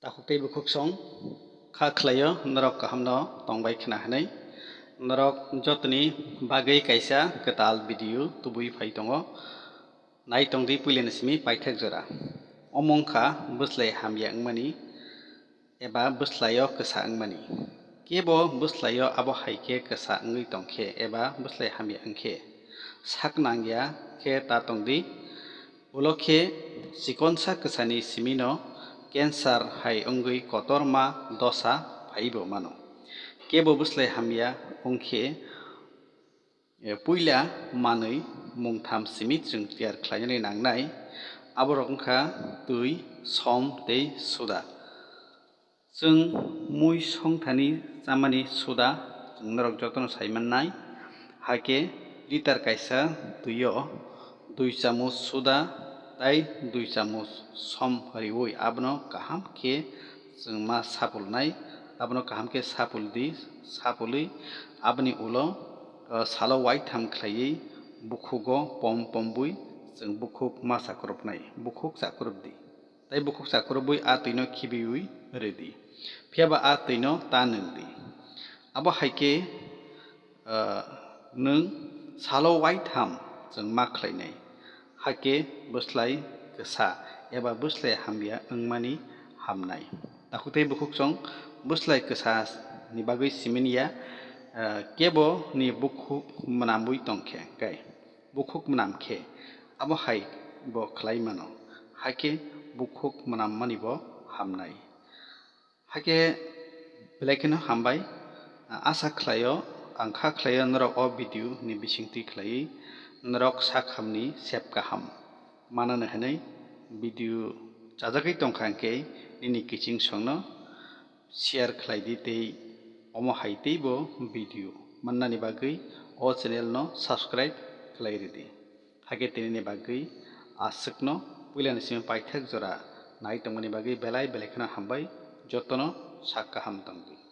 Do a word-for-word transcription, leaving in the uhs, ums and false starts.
Takhuk tei bukhuk song kha khlaio, norok kaham no tongbai khna hinwi. Norok jotoni bagwi kaisa kwtal video tubui phai tongo. Nai tongdi puilani simi paithak jora. Omo wngkha bwslai hamya wngmani eba bwslaio kwsa wngmani. Kebo bwslaio abo hai khe kwsa wngwi tongkhe eba bwslai hamya wngkhe, sak nangya khe ta tongdi. Ulo khe chikonsa kwsani simino cancer hai wngwi kotorma dosa phaibo mano. Kebo bwslai hamya wngkhe, e, puila manwi mungtham simi chwng tiyar khlainani nangnai. Aborok wngkha twi, som tei suda. Chwng mui songthani chamani suda chwng norok jotono sai mannai. Hakhe litar kaisa twio dui chamuch suda tai dui chamuch som riui abono kaham khe chwng ma sapulnai. Abono kaham khe sapul di, sapului aboni ulo, o, salo waitham khlaiwi bukhugo pom pombui chwng bukhuk ma chakrupnai, bukhuk chakrupdi. Tei bukhuk chakrubwi a twino khibiwi rwdi, phiya ba a twino ta nwngdi. Abo hai khe, ah, nwng salo waitham chwng ma khlainai, hakhe bwslai kwsa eba bwslai hamya wngmani hamnai. Takhuk tei bukhuk song bwslai kwsa ni bagwi simini ya, ah, kebo ni bukhuk mwnamwi tongkhe kai. Bukhuk mwnam khe abo hai bo khlai mano, hakhe bukhuk mwnammani bo hamnai. Hakhe belai kheno hambai, asa khlaio, ang kha khlaio norok o video ni bisingtwi khlaiwi norok sak hamni sep kaham manani hinwi video chajagwi tongkha hwnkhe nini kiching songno share khlai di tei omo hai teibo video mannani bagwi o channel no subscribe khlai ridi. Hakhe tinini bagwi aswkno puilani simi paithak jora nai tongmani bagwi belai belai kheno hambai, jotono sak kaham tongdi.